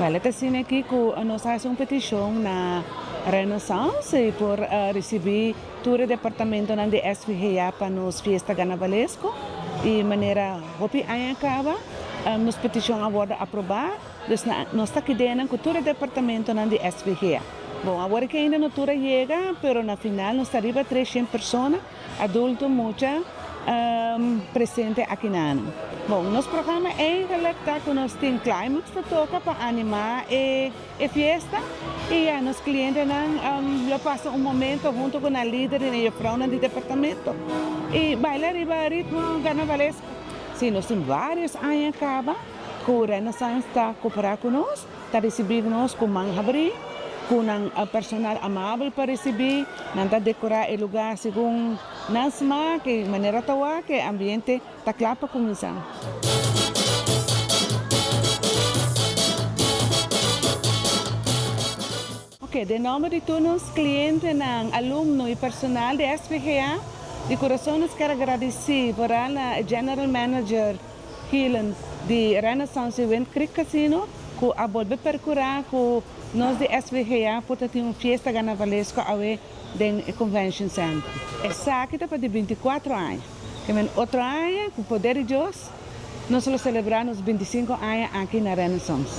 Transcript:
Wel, e ta asina aki ku nos a hasi un petishon na Renaissance i por risibí tur e departamentonan di SVGA pa nos fiesta Carnavalesko i manera hopi aña kaba nos petishon a wòrdu aprobá, dus nos ta kidenan ku tur e departamentonan di SVGA. Bon, awor aki ainda no tur a yega, pero na final nos ta riba 300 persona. Adulto mucha presente akinan. Bon, nos programa eigenlijk ta ku nos tin Climax ta toka pa animá e e fiesta i ya nos klientenan lo pasa un momento hunto ku nan lider i nan jufrounan di departamento i baila riba ritmo karnavalesko. Si, nos tin varios aña kaba ku Renaissance ta koperá ku nos. Ta risibí nos ku man habrí, ku nan personal amabel pa risibí. Nan ta dekorá e lugá segun nan smak i manera ta wak e ambiente ta kla pa kuminsá. Oke, den nòmber di tur nos klientenan, alumno i personal di SVGA, di kurason nos kier a gradisí vooral na e General Manager Gielen di Renaissance i Wind Creek Casino ku a bolbe perkurá ku nos di SVGA por ta tin un fiesta garnavalesko awe den e Convention Center. Esaki ta pa di 24 aña. Ke men otro aña, ku poder di Dios, nos lo selebrá nos 25 aña aki na Renaissance.